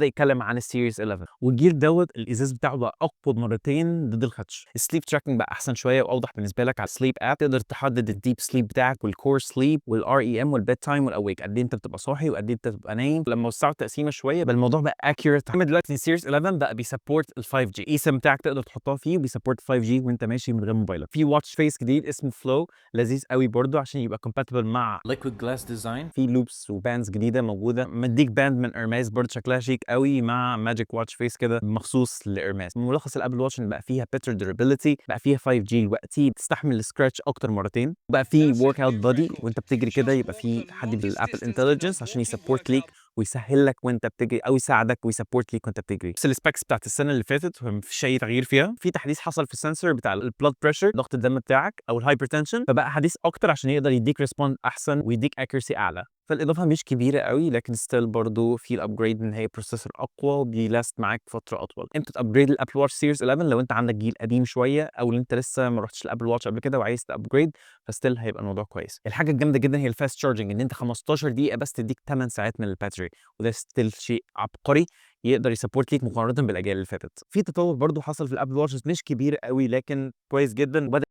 بدا يتكلم عن ال Series 11، والجيل دوت الازاز بتاعه بقى اقوى مرتين ضد الخدش. ال sleep tracking بقى احسن شوية واوضح بالنسبة لك على ال sleep app، تقدر تحدد ال deep sleep بتاعك وال core sleep وال REM وال bedtime وال awake، قد ايه انت بتبقى صاحي وقد ايه انت بتبقى نايم. لما وسعوا التقسيمه شوية بقى الموضوع بقى accurate. دلوقتي ال Series 11 بقى بي support ال 5G، eSIM بتاعك تقدر تحطها فيه وبي support 5G وانت ماشي من غير موبايلك. في watch face جديد اسمه Flow، لذيذ قوي برضو عشان يبقى compatible مع liquid glass design. في loops و bands جديدة موجوده، مديك band من Hermes برضه شكلها شيك قوي مع magic watch face كده مخصوص ل Hermes. ملخص ال Apple Watch ان بقى فيها better durability، بقى فيها 5G دلوقتي، بتستحمل ال scratch اكتر مرتين، بقى في workout buddy، وانت بتجري كده يبقى في حد بال Apple Intelligence عشان ي support ليك ويسهل لك وانت بتجري، او يساعدك وي support ليك وانت بتجري. بس ال specs بتاعت السنة اللي فاتت مفيش اي تغيير فيها. في تحديث حصل في ال sensor بتاع ال blood pressure، ضغط الدم بتاعك او ال hypertension، فبقى حديث اكتر عشان يقدر يديك response احسن ويديك accuracy اعلى. فالاضافه مش كبيرة قوي، لكن still برضه في ال upgrade ان هي processor اقوى وبي last معاك فترة اطول. امتى ت upgrade ال Apple Watch Series 11؟ لو انت عندك جيل قديم شويه، او انت لسه ما رحتش ال Apple Watch قبل كده وعايز ت upgrade، ف still هيبقى الموضوع كويس. الحاجة الجامدة جدا هي ال fast charging، ان انت 15 دقيقة بس تديك 8 ساعات من ال battery، وده still شيء عبقري يقدر ي support ليك مقارنة بالاجيال اللي فاتت. في تطور برضه حصل في ال Apple Watch مش كبير قوي لكن كويس جدا، وبدا